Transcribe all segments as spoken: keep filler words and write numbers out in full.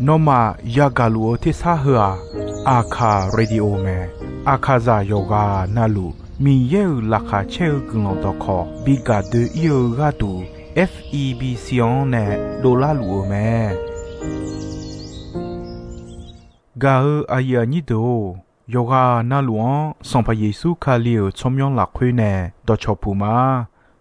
Nawmaf yagaq luf-eu tersar heu-aq, Aqkaq Radio mae. Aqkaqzaq yawqghaq navluf Miqyaer-euq laqkhaq caer-eu guiqlanq dawqkawq bi gaq doe-ir-eu gharduq, F E B C-anr nae dovlar luf-eu mae. Gaq-eu aqyuif aqnyir deuq-or, yawqghaq navluf-anr Sanqpaq Yeqsur Kali-euq tsawrmyanr lafkhoer nae dawqcawq puq ma.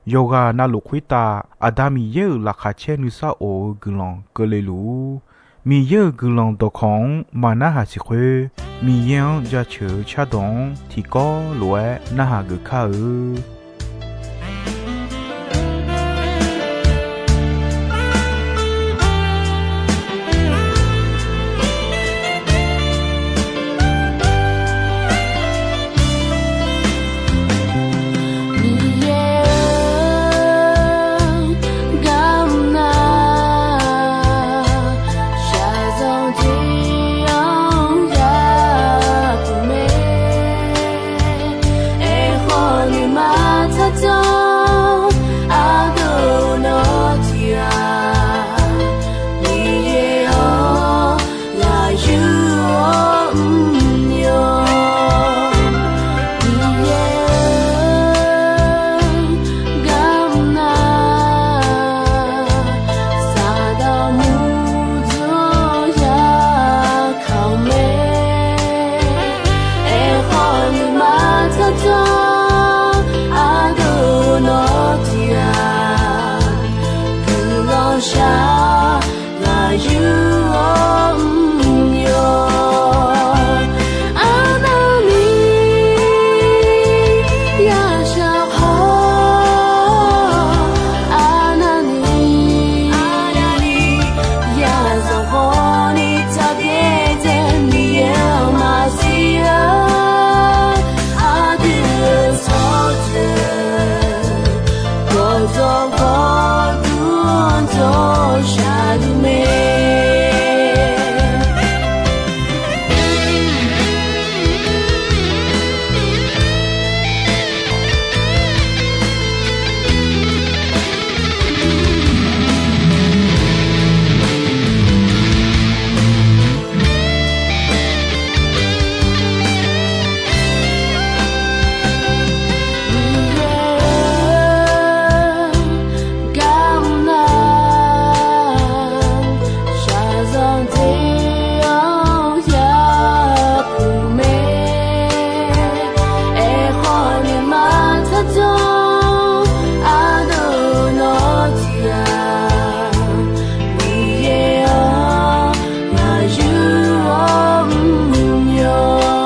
Yawqghaq navluf khoertav Aqda Miqyaer-euq laqkhaq caer nuisar of-eu guiqlanq keuvle luf-ur. Miqyaer-euq guiqlanq dawqkawq-anr maq narhaq siq khoer, Miqyaer-anr jaceuq-eu cardawq-anr tiqkawv lof-aer narhaq geuf kar-eu. Miqyaer-or, garmr nar, shaqzanq tiq-anr yapuq mae. Aerkhawf nuima tsardzanr ardov nawr tiq-aq, Miqyaer-or, ngaq yur-awr mr-awr. Miqyaer-or, garmr nar, Saqdaq murdzanr ya kaq-eu mae. Aerkhawf nuima tsardzanr ardov nawr tiq-aq, guiqlanq shaq ngaq yur-awr mr-awr. Arnavni yashaq hawr, arnavni yazanq hawrni tsaqbyaer dzae Miqyaer-anr maqsiq-a. Aqdui-euq tsawrjeuq gawqdzawq gawqdur-anr dawq shaqluf mae. Miqyaer-or, garmr nar, shaqzanq tiq-anr yapuq mae. Aerkhawf nuima tsardzanr ardov nawr tiq-aq, Miqyaer-or, ngaq yur-awr mr-awr.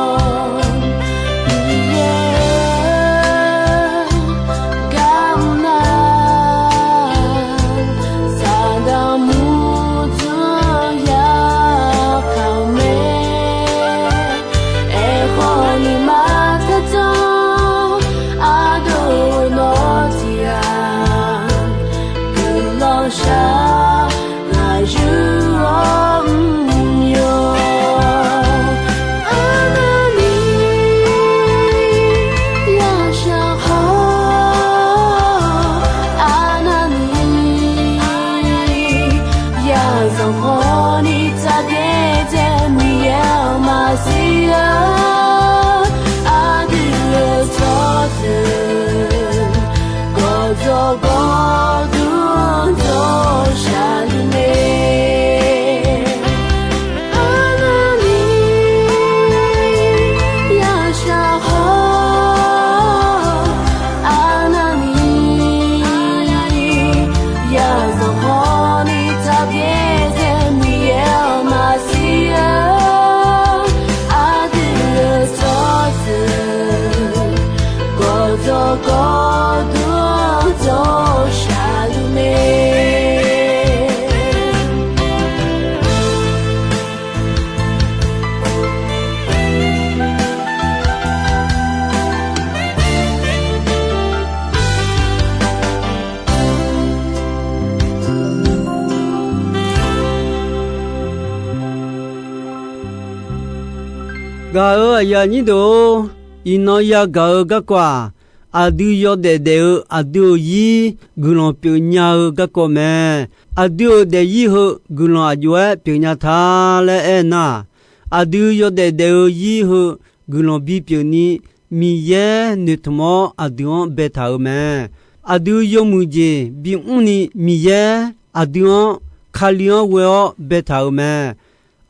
Miqyaer-or, garmr nar, Saqdaq murdzanr ya kaq-eu mae. Aerkhawf nuima tsardzanr ardov nawr tiq-aq, guiqlanq shaq ngaq yur-awr mr-awr. Arnavni yashaq hawr, arnavni yazanq hawrni tsaqbyaer dzae Miqyaer-anr maqsiq-a. Aqdui-euq tsawrjeuq gawqdzawq gawqdur-anr dawq shaqluf mae. Arnavni yashaq hawr, arnavni yazanq hawrni tsaqbyaer dzae Miqyaer-anr maqsiq-a. Aqdui-euq tsawrjeuq gawqdzawq gawqdur-anr dawq shaqluf mae. Gaq-eu aqyuif aqnyir deuq-or, iqnan yagaq-eu garkawv-aq, aqdui yawdaef daef-eu aqdui-euq zir guiqlanq pyeufnya-eu garkawv mae. Aqdui-euq daefzir heu guiqlanq aqjox-aer pyeufnya ta laer aernar, aqdui yawdaef daef-eu zir heu guiqlanq bipyeuf ni Miqyaer noeqtmq-awr aqdui-anr baetaq-euq mae. Aqdui yawmuiq jeq bimr ni Miqyaer aqdui-anr Kali-anr ghoe-awr baetaq-euq mae.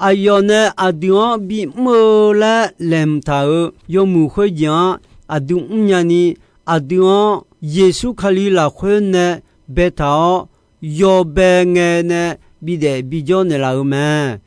Aqyawf nae aqdui-anr bimr-eu laer laeqhmq taq-euq yawmuiq khoerjeq-anr aqdui mrnya ni, aqdui-anr Yeqsur Kali lafkhoer nae baetaq-awr, yawbae ngae nae bidaef bijawr naeqlaf-euq mae.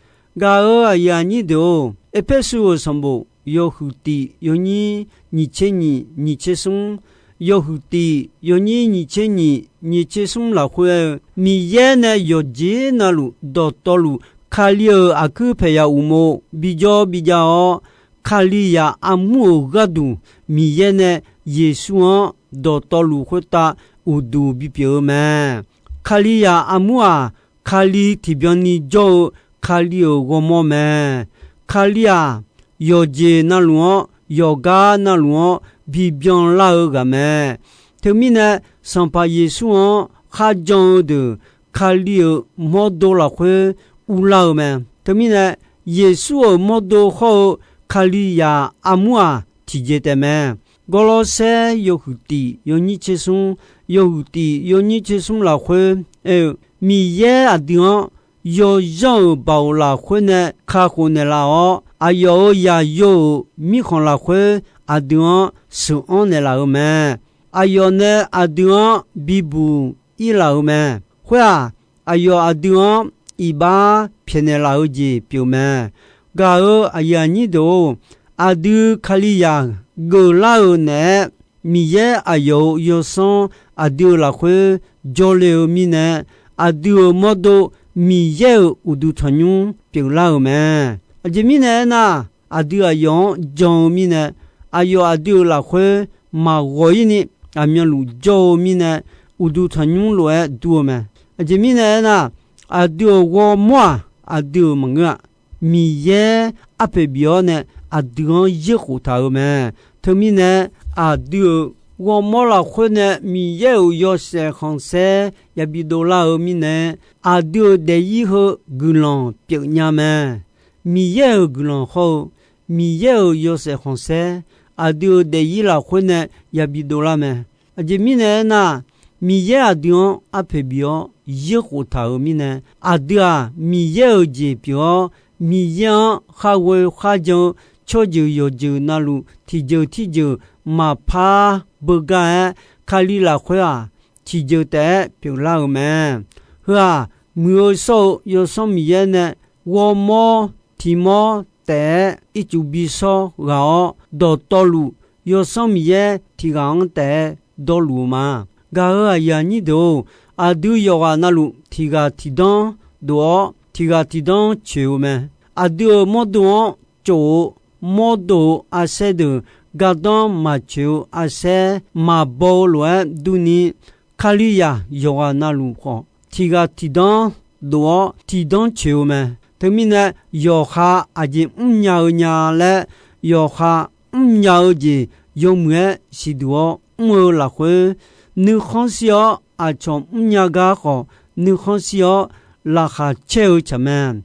Gaq-euq aqyuif aqnyir deuq-or, Erpersu-euq sanqbof yawhuiq tiq yawnyir nyiq tser nyiq nyiq tser smr, yawhuiq tiq yawnyir nyiq tser nyiq nyiq tser smr lafkhoer-eu, Miqyaer nae yawqjeq navluf dawqtawvluf Kali-euq aqkuir paeqyaq uqmov bijawr bijav-awr, Kalizaq armur-euq gharduq Miqyaer nae Yeqsur-anr dawqtawvluf khoertav uqduq bipyeuf-eu mae. Kalizaq armur-aq, Kali tiqbyan ni jawr-eu Kali-euq ghawrmawr mae. Kali-aq, yawqjeq navluf-anr, yawqgar navluf-anr bibyan lar-eu ghaq mae. Teumirnae, Sanqpaq Yeqsur-anr kharjan-eu deuq Kali-euq mawrdo lafkhoer urlar-eu mae. Teumirnae, Yeqsur-euq mawrdo hawr-eu Kalizaq armur-aq, tiqjeq taef mae. Gawrlawrsaer yawhuiq tiq yawnyir tser smr, yawhuiq tiq yawnyir tser smr lafkhoer aer-eu, Miqyaer aqdui-anr yawzanr-euq baoq lafkhoer nae kakhof naeqlaf-awr, aqyawf-euq yaqyo-euq mirkhanq lafkhoer aqdui-anr sheuq-anr naeqlaf-euq mae. Aqyawf nae aqdui-anr bibuq irlaf-euq mae. Khoer-aq, aqyawf aqdui-anr iqbax pyaeqnaeq laf-eu jeq pyeuf mae. Gaq-euq aqyuif aqnyir deuq-or, aqdui Kalizaq geuflar-euq naeq-aer, Miqyaer aqyawf-euq yawsanr aqdui-euq lafkhoer jawrle-eu mirnae, aqdui-euq mawrdo Miqyaer-euq uqduq tanqnymr pyeuflar-euq mae. Aqjeq mirnae aernar, aqdui aqyawf-anr jan-eu mirnae, aqyawf aqdui-euq lafkhoer maqghawq-ir ni aqmyanluf jawr-eu mirnae, uqduq tanqnymr lof-aer dur-eu mae. Aqjeq mirnae aernar, aqdui-euq ghawrmawr-aq, aqdui-euq maqngeur-a. Miqyaer arpoeq bif-awr nae aqdui-anr yerkhof taq-euq mae. Teumirnae, aqdui-euq ghawrmawr lafkhoer nae Miqyaer-euq yawshaef khanqsaer yabi dovlar-eu mirnae, aqdui-euq daefzir heu guiqlanq pyeufnya mae. Miqyaer-euq guiqlanq hawr-eu, Miqyaer-euq yawshaef khanqsaer aqdui-euq daefzir lafkhoer nae yabi dovlar mae. Aqjeq mirnae aernar, Miqyaer aqdui-anr arpoeq bif-awr yerkhof taq-euq mirnae, aqdui-aq, Miqyaer-euq jeq pyeuf-awr, Miqyaer-anr khar ghoe khar jan-eu tsawrjeuq yawqjeuq navluf tiqjeuq tirjeuq maqpar beugar-aer, Kali lafkhoer-aq, tiqjeuq taef-aer pyeuflar-euq mae. Heu-aq, muiq-eu shawr-eu Yawsanr Miqyaer nae ghawrmawr tiq mawr taef-aer ircuf bi shawr ghaq-awr, dawqtawvluf Yawsanr Miqyaer tiq ghaq-anr taef-aer dawrluf-eu ma. Gaq-euq aqyuif aqnyir deuq-or, aqdui yawqghaq navluf tiq ghaq tiq danr dof-awr, tiq ghaq tiq danr coeq-eu mae. Aqdui-euq mawrdo-anr cof-eu mawrdo-euq arsaer deuq gardanr maqcoeq-eu arsaer maqbaw-eu lof-aer durni, Kalizaq yawqghaq navluf khawf, tiq ghaq tiq danr dof-awr tiq danr coeq-eu mae. Teumirnae, yawqha aqjeq mrnya-eu nya laer, yawqha mrnya-eu jeq yawmuiq-aer siqduq-awr mr-eu lafkhoer, nuikhanr shir-awr aqcawq mrnya gar khawf, nuikhanr shir-awr laqkhaq caer-eu tsaq mae.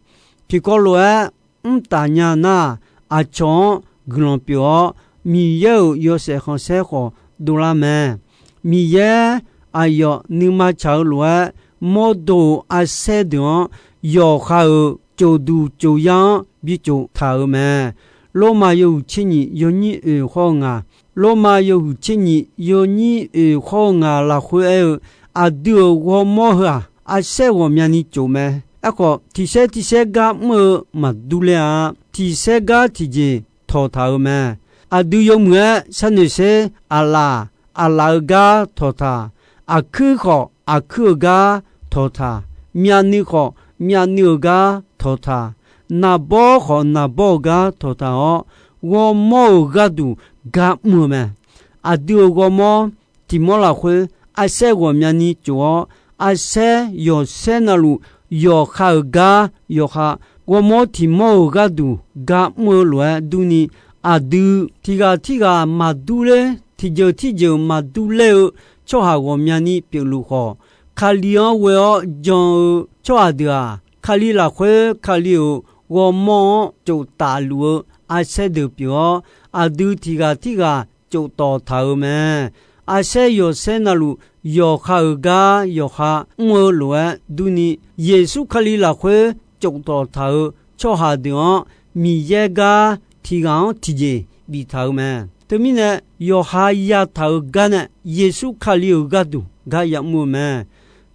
Tiqkawv lof-aer mr taf nya nar, aqcawq-anr guiqlanq pyeuf-awr, Miqyaer-euq yawshaef khanqsaer khawf dovlar mae. Miqyaer aqyawf nuima tsaq-eu lof-aer, mawrdo-euq arsaer deuq-anr yawqha-euq cof duq cof yar-anr bi cof taq-euq mae. Lormav yawhuiq tser nyiq yawnyir oeq khawr-eu ngaq, Lormav yawhuiq tser nyiq yawnyir oeq khawr-eu ngaq lafkhoer aer-eu, aqdui-euq ghawrmawr heu-aq, arsaer ghawqmyani cof mae. Aerkhawf, tiq saer tiq saer gar mr-eu maqdur ler-a. Tiq saer gar tiqjeq tawqtaq-euq mae. Aqdui yawmuiq-aer sharnoeq sher, aqlaf, aqlaf-eu gar tawqtaq. Aqkuir khawf, aqkuir-euq gar tawqtaq. Myavnuiv khawf, myavnuiv-euq gar tawqtaq. Naqbawr khawf, naqbawr-euq gar tawqtaq-awr, ghawrmawr-euq gharduq gar mr-eu mae. Aqdui-euq ghawrmawr tiq mawr lafkhoer, arsaer ghawqmyani cof-awr, arsaer yawqsaer navluf yawqha-euq gar yawqha, ghawrmawr tiq mawr-euq gharduq gar mr-eu lof-aer durni, aqdui tiq ghaq tirghaq maqdur ler tiqjeuq tirjeuq maqdur laer-eu tsawrhaq ghawqmyani pyeufluf khawf, Kali-anr ghoe-awr jan-eu tsawrhaq deuq-aq, Kali lafkhoer Kali-euq ghawrmawr-anr tsof tafluf-eu arsaer deuq pyeuf-awr, aqdui tiq ghaq tirghaq tsof tawq taq-euq mae. Arsaer yawqsaer navluf, yawqha-euq gar yawqha mr-eu lof-aer durni, Yeqsur Kali lafkhoer tsof tawq taq-euq tsawrhaq deuq-anr, Miqyaer gar tiq ghaq-anr tiqjeq biftaq-euq mae. Teumirnae, yawqha yataq-euq gar nae Yeqsur Kali-euq gharduq gar ya'mr-eu mae.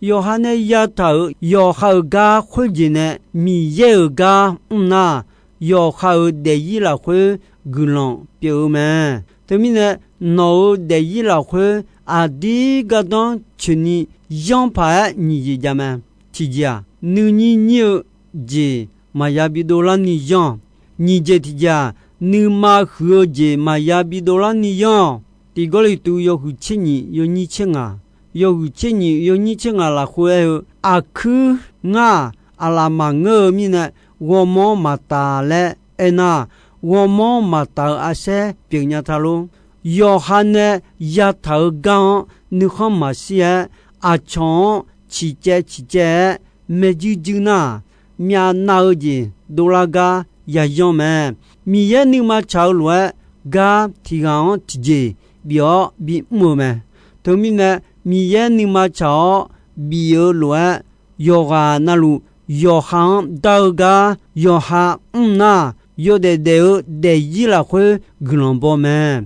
Yawqha nae yataq-euq yawqha-euq gar khoerjeq nae Miqyaer-euq gar mr nar, yawqha-euq daefzir lafkhoer guiqlanq pyeuf-eu mae. Teumirnae, nawq-euq daefzir lafkhoer aqdir gardanr coeqni yanr paq-aer nyiq jeq jav mae. Tiqjeq-aq, nuinyir nyir-eu jeq maqya bidov larni yanr-awq. Nyiq jeq tiqjeq-aq, nuima huiq-eu jeq maqya bidov larni yanr-awq. Tiq Gawrliqtu yawhuiq tser nyiq yawnyir tser ngaq, yawhuiq tser nyiq yawnyir tser ngaq lafkhoer aer-eu, aqkuir ngar-aq, aqlaf maqngeur-eu mirnae, ghawrmawr maqtaf laer aernar, ghawrmawr maqtaf-eu arsaer pyeufnya ta lor. Yawqha nae yataq-eu gar-anr nuikhanr maqshir-aer, aqcawq-anr ciqcaev ciqcaev-aer maerjuir juir nar, myavnav-eu jeq dovlar gar yayanr mae. Miqyaer nuima tsaq-eu lof-aer, gar tiq ghaq-anr tiqjeq bif-awr bimr-eu mae. Teumirnae, Miqyaer nuima tsaq-awr bif-eu lof-aer, yawqghaq navluf yawqha-anr dar-eu gar yawqha mr nar, yawdaef daef-eu daefzir lafkhoer guiqlanq baw mae.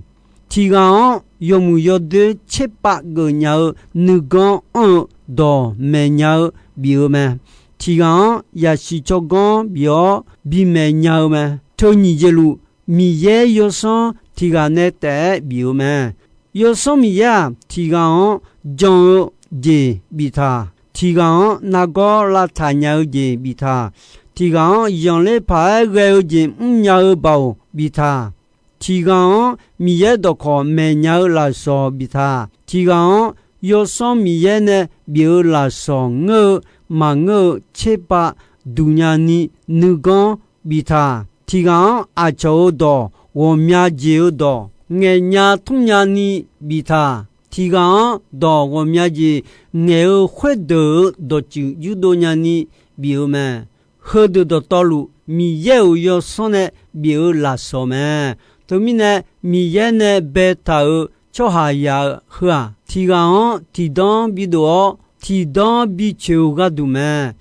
Tiq ghaq-anr yawmuiq yawdoer tserpav geufnya-eu nuiganr anr-eu dawq maeqnya-eu bif-eu mae. Tiq ghaq-anr yaqsiq tsawrganr bif-awr bimaeq nya-eu mae. Teu nyiq jeq luf, Miqyaer yawsanr tiq ghaq nae taef-aer bif-eu mae. Yawsanr Miqyaer-aq, tiq ghaq-anr jan-eu jeq biftaq, tiq ghaq-anr nargawr lavtaq nya-eu jeq biftaq, tiq ghaq-anr zanqler paq-aer ghae-eu jeq mrnya-eu baoq biftaq, tiq ghaq-anr Miqyaer dawqkawq maeqnya-eu lafsawq biftaq, tiq ghaq-anr Yawsanr Miqyaer nae bif-eu lafsawq ngeur-eu maqngeur-eu tserpav duq nyani nuiganr biftaq, tiq ghaq-anr aqcawq-euq dawq ghawqmya jeq-eu dawq ngaeqnya tmrnya ni biftaq, tiq ghaq-anr dawq ghawqmya jeq ngaeq-eu khoerdeuq-euq dawqtsuif yurdov nyani bif-eu mae. Heudeuq dawqtawvluf, Miqyaer-euq Yawsanr nae bif-eu lafsawq mae. Teumirnae, Miqyaer nae baetaq-euq tsawrhaqzaq-eu heu-aq, tiq ghaq-anr tiqdanr bidof-awr, tiqdanr bicoeq-eu gharduq mae.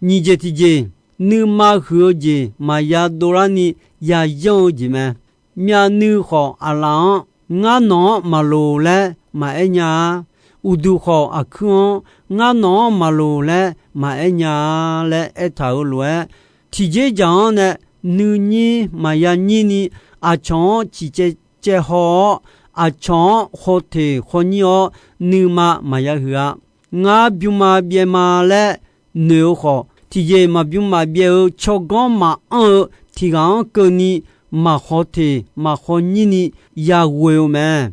Nyiq jeq tiqjeq, nuima huiq-eu jeq maqya dovlarni yayanr-eu jeq mae. Myavnuiv khawf aqlaf-anr, Ngar nawq-anr maqloq laer maqaer nya-a. Uqduq khawf aqkuir-anr, Ngar nawq-anr maqloq laer maqaer nya-a laer aertaq-euq lof-aer, tiqjeq dzaq-anr nae nuinyir maqya nyirni, aqcawq-anr ciqcaev caev haw-awr, aqcawq-anr khawteq khawnyir-awr, nuima maqya huiq-a. Ngar bymma byaevma laer noeq-eu khawf, tiqjeq maqbym maqbyaev-eu tsawrganr maqanr-eu tiq ghaq-anr keuvni, maq khawteq maq khawnyir ni yaghoe-eu mae.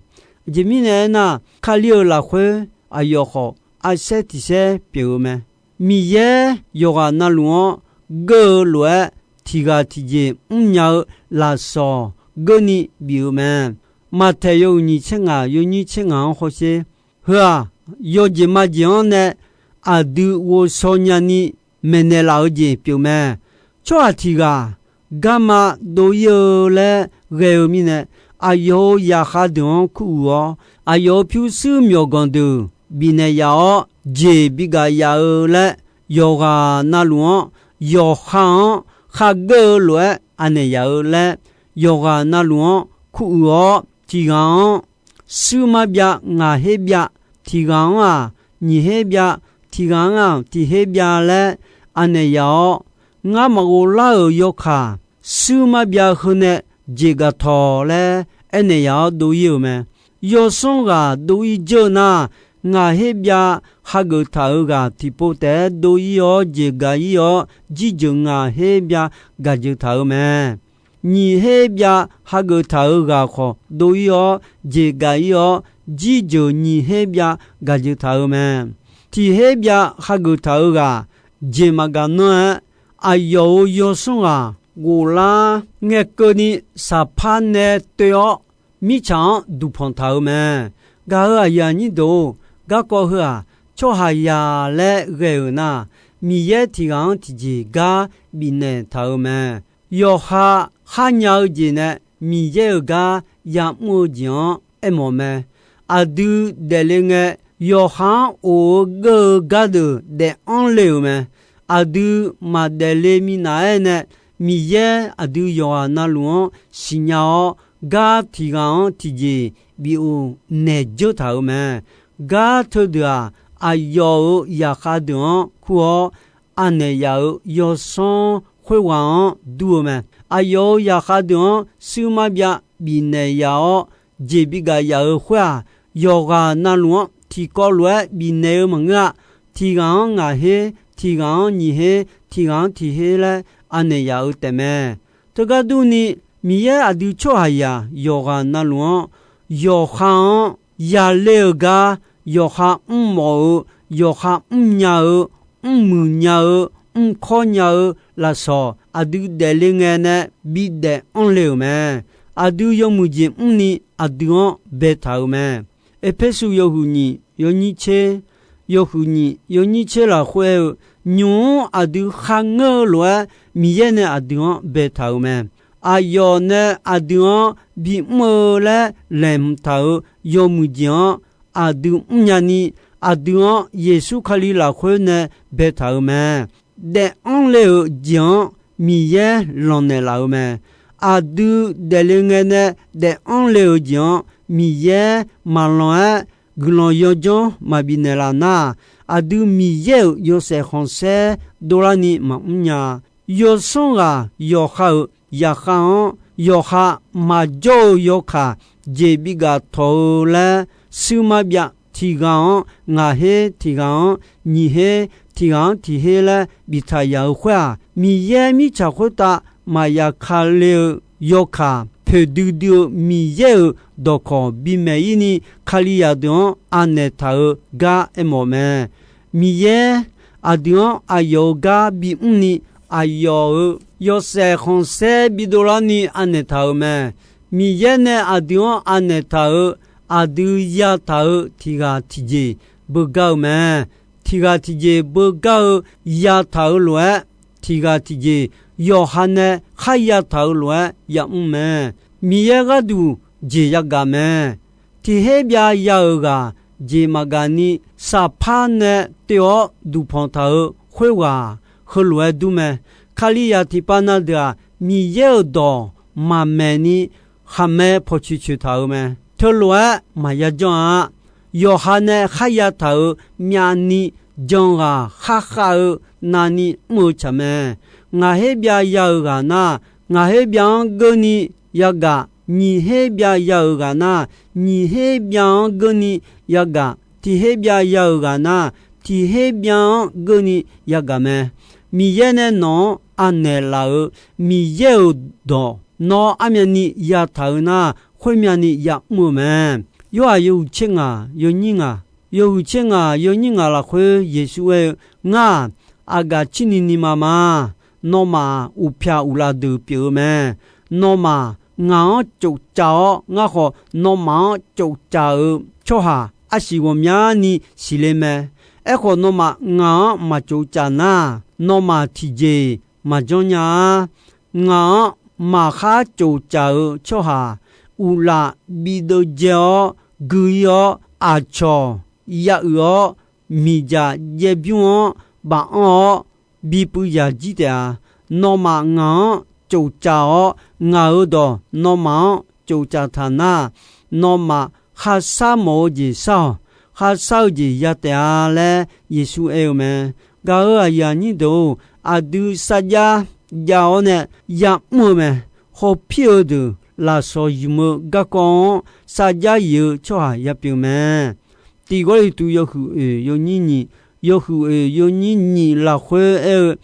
Aqjeq mirnae aernar, Kali-euq lafkhoer aqyawf khawf, arsaer tiq saer pyeuf-eu mae. Miqyaer yawqghaq navluf-anr geur-eu lof-aer, tiq ghaq tiqjeq mrnya-eu lafsawq geurni bif-eu mae. Maqtaeq yawhuiq nyiq tser ngaq yawnyir tser ngaq-anr hawsher. Heu-aq, yawjeq majeq-anr nae aqdui ghovshaw nyani maeqnaeq laf-eu jeq pyeuf mae. Tsawrhaq tiq ghaq garma dov-ir-eu laer ghae-eu mirnae, aqyawf-euq zaqkhav deuq-anr kuruiq-awr, aqyawf-euq pyurshuir myawqganq deuq bifnaeq yaf-awr jeq bigaq yaf-eu laer, yawqghaq navluf-anr yawqha-anr khargeur-eu lof-aer anaeq yaf-eu laer, yawqghaq navluf-anr kuruiq-awr, tiq ghaq-anr shuir marbyav ngaq her byav, tiq ghaq-anr-aq nyiq her byav, tiq ghaq-anr-aq tiq her byav laer anaeq yaf-awr, ngar maqghov lar-euq yawkaq shuir marbyav heu nae jeqgaq tawq laer aernaeq yaf-awr dov-ir-euq mae. Yawsanr ghaq dov-ir dzeur nar, ngaq her byav hageuf taq-euq ghaq tiqpov taef-aer dov-ir-awr jeqgaq-ir-awr, jirjeuq ngaq her byav gaqjeuq taq-euq mae. Nyiq her byav hageuf taq-euq ghaq khawf dov-ir-awr jeqgaq-ir-awr, jirjeuq nyiq her byav gaqjeuq taq-euq mae. Tiq her byav hageuf taq-euq ghaq jeq maqgaq nanr-aer, aqyawf-euq yawsanr ghaq ghoflar ngae keuvni saqpar nae toev-awr, mirtsaq-anr duqpanq taq-euq mae. Gaq-euq aqyuif aqnyir deuq-or, garkawv heu-aq, tsawrhaqzaq laer ghae-euq nar, Miqyaer tiq ghaq-anr tiqjeq gar bifnaeq taq-euq mae. Yawqha kharnya-eu jeq nae Miqyaer-euq gar ya'mr-eu jeq-anr aermawf mae. Aqdui daefle ngae, yawqha-anr of-eu geur-eu gardeuq daef anr le-euq mae. Aqdui maqdaef le minav-aer nae, Miqyaer aqdui yawqghaq navluf-anr siqnya-awr, gar tiq ghaq-anr tiqjeq bif-euq naeq dzeur taq-euq mae. Gar teudeuq-aq, aqyawf-euq zaqkhav deuq-anr kur-awr, anaeq yaf-euq yawsanr khoerghaq-anr dur-eu mae. Aqyawf-euq zaqkhav deuq-anr suirmar byav bifnaeq yaf-awr, jeq bigaf yaf-euq khoer-aq, yawqghaq navluf-anr tiqkawv lof-aer bifnaeq-eu maqngeur-a. Tiq ghaq-anr ngaq her, tiq ghaq-anr nyiq her, tiq ghaq-anr tiq her laer anaeq yaf-eu taefmae. Teugar durni, Miqyaer aqdui tsawrhaqzaq yawqghaq navluf-anr, yawqha-anr yale-euq gar, yawqha mrmawf-eu, yawqha mrnya-eu, mrmuiq nya-eu, mrkawr nya-eu lafsawq aqdui daefle ngae nae bidaef anr le-euq mae. Aqdui yawmuiq jeq mrni aqdui-anr baetaq-euq mae. Erpersu yawhuiq nyiq yawnyir tser, yawhuiq nyiq yawnyir tser lafkhoer-eu, nymq-mr aqdui kharngeur-eu lof-aer Miqyaer nae aqdui-anr baetaq-euq mae. Aqyawf nae aqdui-anr bimr-eu laer laeqhmq taq-euq yawmuiq jeq-anr aqdui mrnya ni, aqdui-anr Yeqsur Kali lafkhoer nae baetaq-euq mae. Daef anr le-euq jeq-anr Miqyaer lanqnaeq laf-euq mae. Aqdui daefle ngae nae daef anr le-euq jeq-anr Miqyaer maqlanq-aer guiqlanq yawdzanr maqbif naeqlaf nar, aqdui Miqyaer-euq yawshaef khanqsaer dovlarni maqmr nya. Yawsanr ghaq yawqha-euq zaqkhav-anr yawqha maqjawr-eu yawkaq jeq bigaf tawq-eu laer, suirmar byav tiq ghaq-anr ngaq her, tiq ghaq-anr nyiq her, tiq ghaq-anr tiq her laer biftaq yaf-euq khoer-aq, Miqyaer mirtsaq khoertav maqya ka le-eu yawkaq poeqdui dui-eu Miqyaer-euq dawqkawq bimaeq-ir ni, Kalizaq deuq-anr anaeq taq-eu gar aermawf mae. Miqyaer aqdui-anr aqyawf-euq gar bimr ni, aqyawf-euq yawshaef khanqsaer bidovlarni anaeq taq-euq mae. Miqyaer nae aqdui-anr anaeq taq-euq, aqdui yataq-euq tiq ghaq tiqjeq beugar-eu mae. Tiq ghaq tiqjeq beugar-eu yataq-euq lof-aer, tiq ghaq tiqjeq yawqha nae kharya taq-euq lof-aer yamr mae. Miqyaer gharduq jeq yagaq mae. Tiq her byav ya-euq ghaq jeq maqgaq ni, saqpar nae toev-awr duqpanq taq-euq khoerghaq heulof-aer dur mae. Kalizaq tiqpav na deuq-aq, Miqyaer-euq dawq maqmaeq ni khaqmae pawqtsoeq tsoeq taq-euq mae. Teulof-aer maqya janr-a. Yawqha nae kharya taq-euq myavni jan ghaq kharkhav-eu navni mr-eu tsaq mae. Ngaq her byav ya-euq ghaq nar, ngaq her byav-anr geurni yagaq. Nyiq her byav ya-euq ghaq nar, nyiq her byav-anr geurni yagaq. Tiq her byav ya-euq ghaq nar, tiq her byav-anr geurni yagaq mae. Miqyaer nae nawq-anr anaeq laf-euq Miqyaer-euq dawq nawr armyavni yataq-eu nar, khoermyavni yamr-eu mae. Yorhaq yawhuiq tser ngaq yawnyir ngaq, yawhuiq tser ngaq yawnyir ngaq lafkhoer Yeqsur aer-eu, Ngar-aq, aqgaf cirni nima ma. Nawmaf-aq, uqpyaq uqlaf deuq pyeuf-eu mae. Nawmaf ngaq-anr tsoftsaf-awr, ngar khawf nawmaf-anr tsoftsaf-euq tsawrhaq arsiq ghawqmyani siqle mae. Aerkhawf, nawmaf ngaq-anr maq tsoftsaf nar, nawmaf tiqjeq-iq maqjanr nya-a. Ngaq-anr maqkhar tsoftsaf-euq tsawrhaq, uqlaf bideuv dzae-awr, gui-ir-awr, aqcawq ya uiq-awr, miqdzaq jaev bymr-anr baf anr-awr, bipuiv zaq jir taef-a. Nawmaf ngaq-anr tsoftsaf-awr, ngaq-euq dawq nawmaf-anr tsoftsaf taq nar, nawmaf kharshar mawf-eu jeq shar-awq. Kharshar-eu jeq ya taef-a laer Yeqsur aer-eu mae. Gaq-euq aqyuif aqnyir deuq-or, aqdui sarjax jav-awr nae ya'mr-eu mae. Hawpir-eu deuq lafsawq ymq-eu garkawv-anr sarjax yif-eu tsawrhaq yapyeuf mae. Tiq Gawrliqtu yawhuiq oeq yawnyir nyiq, yawhuiq oeq yawnyir nyiq lafkhoer aer-eu,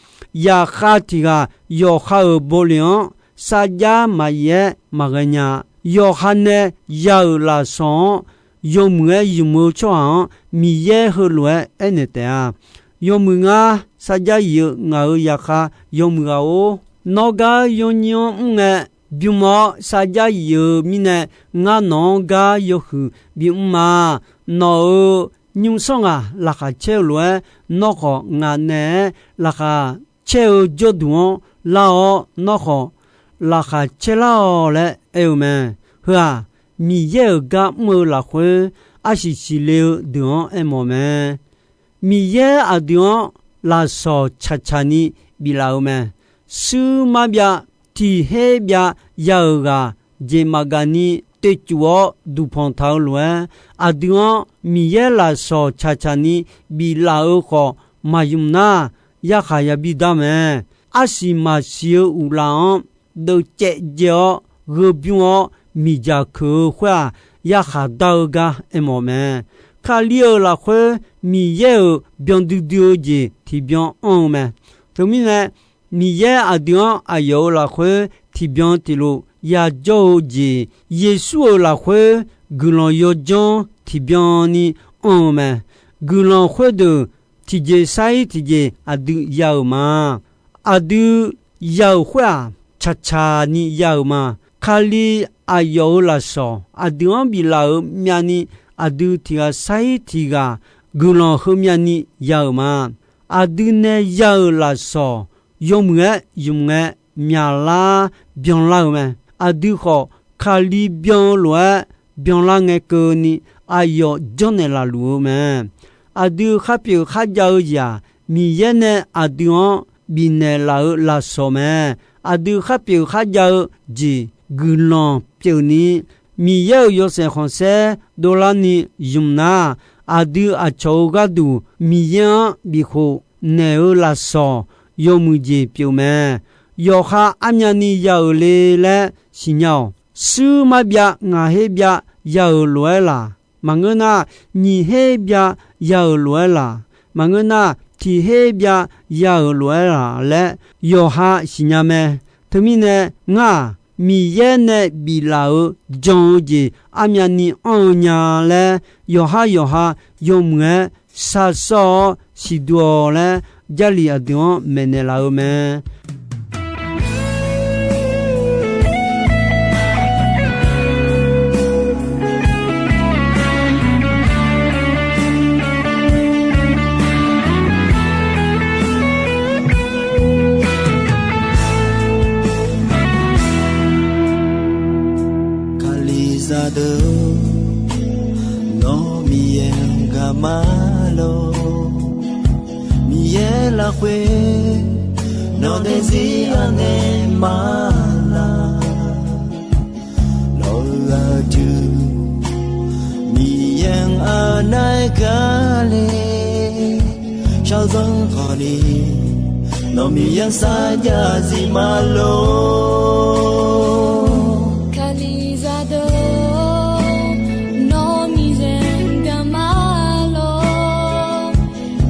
Zaqkhav tiq ghaq yawqha-euq bawleq-anr sarjax maqyif-aer maqghae nya-a. Yawqha nae ya-euq lafsawq-anr yawmuiq-aer ymq-eu tsawrhaq-anr Miqyaer heulof-aer aernaeq taef-a. Yawmuiq ngar sarjax yif-eu ngaq-euq zaqkhav yawmuiq ghaq-or, nawr gar yawnyir-anr mr ngae, bym-awr sarjax yif-eu mirnae, ngar nawq-anr gar yawhuiq bimr ma. Nawq-euq nymrsanr ghaq laqkhaq caer-eu lof-aer, nawr khawf ngaq naeq-aer laqkhaq caer-eu jawrduq-anr lar-awr, nawr khawf laqkhaq caer lar-awq laer aer-eu mae. Heu-aq, Miqyaer-euq gar mr-eu lafkhoer arsiq siqle-eu deuq-anr aermawf mae. Miqyaer aqdui-anr lafsawq tsaqtsaq ni biflaf-eu mae. Shuir marbyav tiq her byav ya-euq ghaq jeq maqgaq ni toeqcuf-awr duqpanq taq-eu lof-aer, aqdui-anr Miqyaer lafsawq tsaqtsaq ni biflaf-eu khawf maqymq nar, yarkhaq yabi dar mae. Arsiq maqsiq-eu uqlaf-anr deuvcaev jaev-awr gheubymr-awr miqdzaq keuq-eu khoer-aq, yarkhaq dar-eu gar aermawf mae. Kali-euq lafkhoer Miqyaer-euq byan duidui-eu jeq tiqbyan anr-eu mae. Teumirnae, Miqyaer aqdui-anr aqyawf-euq lafkhoer tiqbyan tiqlof yajawr-eu jeq, Yeqsur-euq lafkhoer guiqlanq yawdzanr tiqbyan ni anr-eu mae. Guiqlanq khoerdeuq tiqjeq sar-ir tiqjeq aqdui ya-euq ma. Aqdui ya-euq khoer-aq, tsaqtsaq ni ya-euq ma. Kali aqyawf-euq lafsawq aqdui-anr biflaf-euq myavni, aqdui tiq ghaq sar-ir tiq ghaq guiqlanq heumyavni ya-euq ma. Aqdui nae ya-euq lafsawq yawmuiq-aer ymq ngae, myaqlar byanlar-eu mae. Aqdui khawf, Kali byan-eu lof-aer byanlar ngae keuvni, aqyawf janrnaeq laf luf-eu mae. Aqdui kharpyeuf kharjav-eu jeq-aq, Miqyaer nae aqdui-anr bifnaeq laf-eu lafsawq mae. Aqdui kharpyeuf kharjav-eu jeq guiqlanq pyeufni, Miqyaer-euq yawshaef khanqsaer dovlarni ymq nar, aqdui aqcawq-euq gharduq Miqyaer-anr bifkhof naeq-eu lafsawq yawmuiq jeq pyeuf mae. Yawqha armyavni ya-euq le laer siqnya-awq. Shuir marbyav ngaq her byav ya-euq lof-aer laq, maqngeur nar, nyiq her byav ya-euq lof-aer laq, maqngeur nar, tiq her byav ya-euq lof-aer laq laer yawqha siqnya mae. Teumirnae ngar-aq, Miqyaer nae biflaf-euq jan-eu jeq armyavni anr-eu nya laer, yawqha yawqha yawmuiq-aer shar sawr-awr siqduq-awq laer, Jarlif aqdui-anr maeqnaeq laf-eu mae. Kalizaq deuq, nawr Miqyaer-anr gaq ma lor. Miqyaer lafkhoer nawq daefzir anaeq ma laq. Nawq-eu aqdui Miqyaer-anr anaeq gaq le. Shaqzanr khawfni nawq Miqyaer-anr sarjax zif ma lor. Kalizaq deuq, nawr Miqyaer-anr gaq ma lor.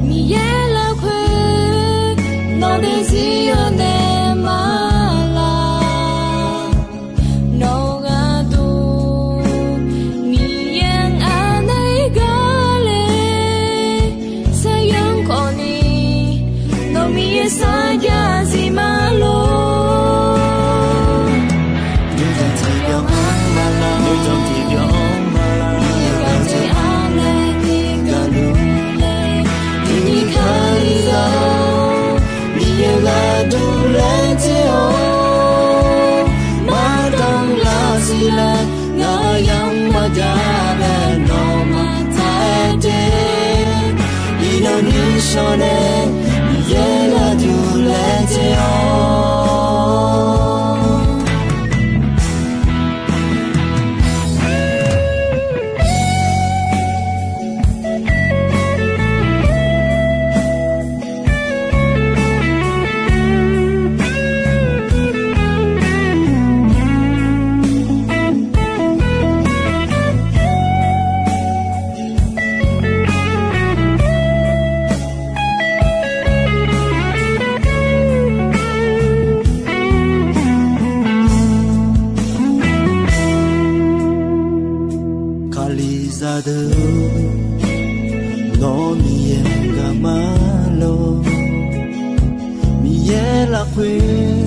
Miqyaer lafkhoer nawq daefzir anaeq ma laq. Nawq-eu aqdui Miqyaer-anr anaeq gaq le. Shaqzanr khawfni nawq Miqyaer sarjax zif ma lor. Nuijan tiqbyan-anr ma laq, nuijan tiqbyan-anr ma laq, Miqyaer gaqdzae-anr nae ni gaqluf le. Tiqni Kalizaq-or, Miqyaer gharduq laer tser-awr, mardanr lar siqlar, ngaq-euq yamq maqjav laer nawmaf taq-aer te. Iqnan nishawr nae Miqyaer gharduq laer tser-awr. Kalizaq deuq, nawr Miqyaer-anr gaq ma lor. Miqyaer lafkhoer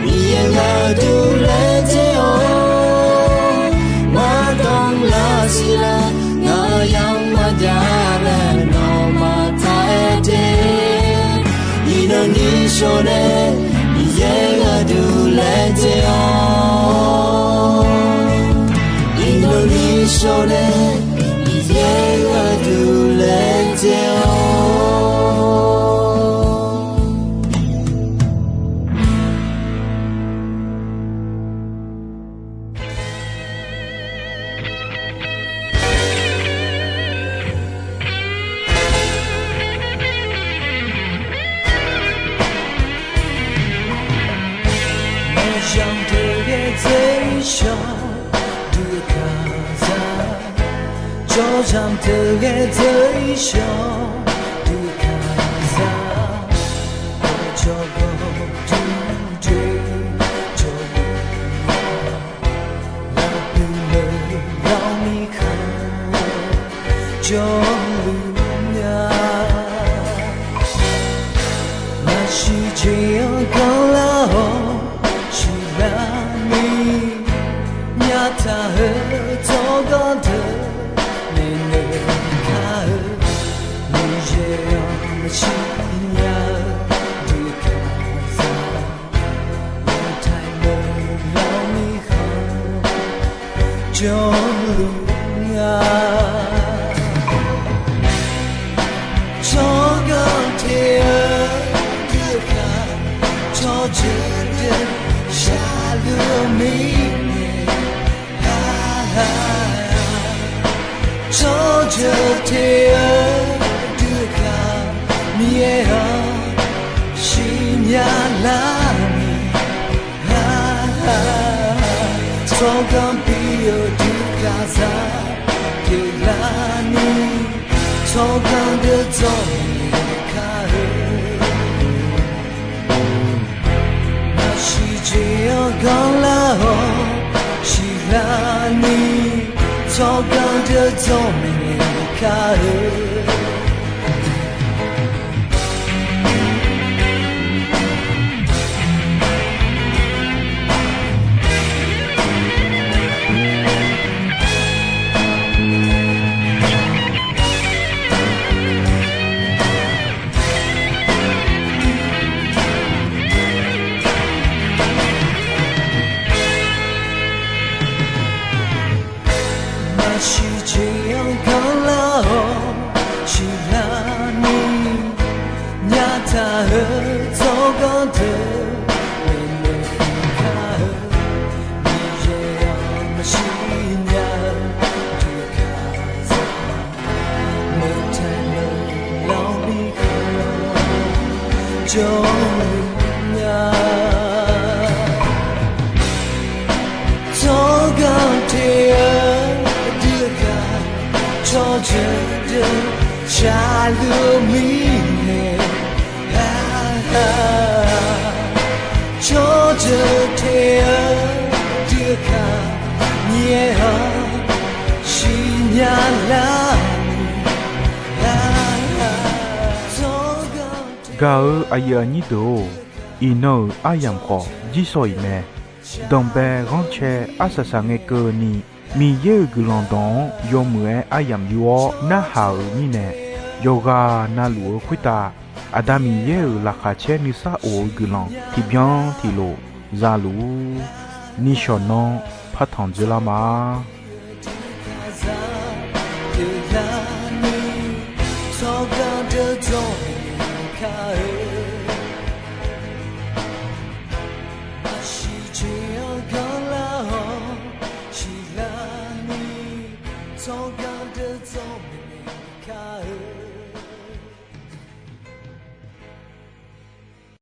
Miqyaer gharduq laejae-awq. Maqdanr lar siqlar, ngaq yamq maqjav laer nawmaf taq-aer de. Iqnan ni shawr nae Miqyaer gharduq laejae-awq. Iqnan ni shawr nae Miqyaer gharduq laejae-awq. Maqzanq teughaq dzerzanq dui kaqzaq, jawrzanq teughaq dzerzanq dui kaqzaq, jawrgawr duidui jawrluf-a, lafpuq meuq lawr mirkhanq jawrluf-a. Maqsiq jeq-anr ganrlar-awr siqlar ni, nyaftaq-eu tsawrganr deuq maeqnaeq kar-eu, Miqyaer-anr maqsiq nya-eu dui kaqzaq, lawqtaiq meuq lawr mirkhanq jawrluf-a. Tsawrganr te-eu dui kaq, tsawrjeuq deuq shaqluf-eu mirnae, tsawrjeuq te-eu dui kaq, Miqyaer-anr siqnya lar ni, tsawrganr pyeuf-eu dui kaqzaq pyeuflar ni, tsawrganr deuq dzawrnaeq kar-eu, maqsiq jeq-anr ganrlar-awr siqlar ni, tsawrganr deuq dzawrnaeq kar-eu. Maqsiq jeq-anr ganrlar-awr siqlar ni, nyaftaq-eu tsawrganr deuq maeqnaeq kar-eu, Miqyaer-anr maqsiq nya-eu dui kaqzaq, meuq taeq meuq lawr mirkhanq jawrluf-a. Tsawrganr te-eu dui kaq, tsawrjeuq deuq shaqluf-eu mirnae, tsawrjeuq te-eu dui kaq, Miqyaer-anr siqnya lar ni, tsawrganr te-eu Gaq-eu aqyuif aqnyir deuq-or, iqnan-euq aryamq khawf jirsawq iq mae. Danqbae ghanrcae arsaq saq ngae keuvni, Miqyaer-euq guiqlanq dawq-anr yawmuiq-aer aryamq yur-awr narhaq-euq mirnae, yawqghaq navluf-eu khoertav Aqda Miqyaer-euq laqkhaq caer nuisar of-eu guiqlanq tiqbyan tiqlof zaluf-ur. Nishawq nanr partanq dzoerlar ma.